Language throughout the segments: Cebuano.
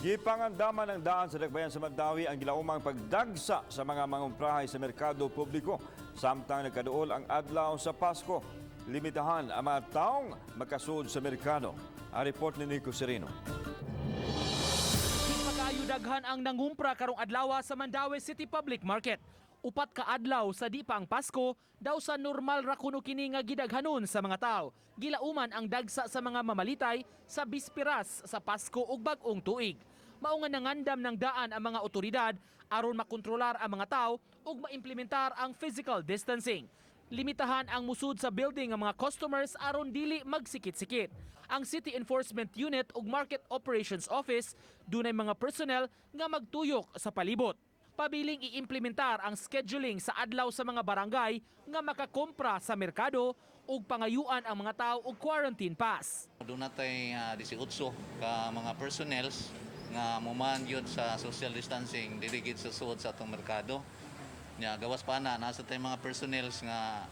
Gipangandaman ng daan sa Dakbayan sa Mandaue ang gilaumang pagdagsa sa mga mangumprahay sa merkado publiko samtang nagkaduol ang adlaw sa Pasko. Limitahan ang mga taong makasud sa merkado. Ang report ni Nico Sereno. Di pa kaayo daghan ang nangumpra karong adlaw sa Mandaue City Public Market. 4 ka adlaw sa di pa ang Pasko, daw sa normal ra kuno kini nga gidaghanon sa mga tao. Gilauman ang dagsa sa mga mamalitay sa bispiras sa Pasko ug bag-ong tuig. Mao nga nangandam ng daan ang mga otoridad aron makontrolar ang mga tao ug maimplementar ang physical distancing. Limitahan ang musud sa building ang mga customers aron dili magsikit-sikit. Ang City Enforcement Unit ug Market Operations Office dunay mga personnel nga magtuyok sa palibot. Pabiling iimplementar ang scheduling sa adlaw sa mga barangay nga makakompra sa merkado ug pangayuan ang mga tao og quarantine pass. Duna tay 18 ka mga personnels nga muman yun sa social distancing dili gid sa suod sa atong merkado. Nya gawas pa na nasa tay mga personnels nga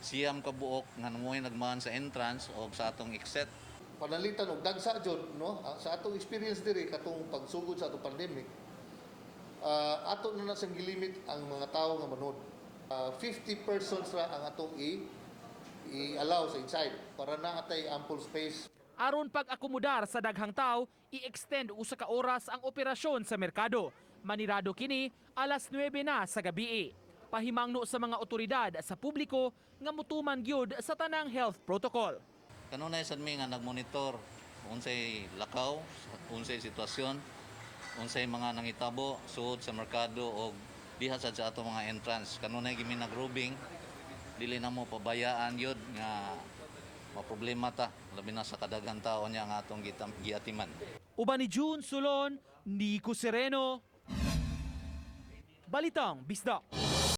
9 ka buok nga mo'y nagman sa entrance o sa atong exit. Panalitan og dagsa jud, no? Ah, sa atong experience diri katong pagsugod sa atong pandemic, ato na na siyang gilimit ang mga tao nga manod. 50 persons ra ang atong i i-allow sa inside para na atay ample space. Aron pag-akomodar sa daghang tao, i-extend 1 ka oras ang operasyon sa merkado. Manirado kini alas 9 na sa gabi. Pahimangno sa mga otoridad sa publiko nga mutuman gyud sa tanang health protocol. Kanunay sad mi nga nagmonitor unsay lakaw, unsay sitwasyon, unsay mga nangitabo suod sa merkado og diha sad sa atong mga entrance. Kanunay gimi nagrobing, dili na mo pabayaan yun nga maproblema ta, labi na sa kadaghan tao niya nga atong giatiman. Uban ni June Sulon, Nico Sereno. Balitang Bisdak.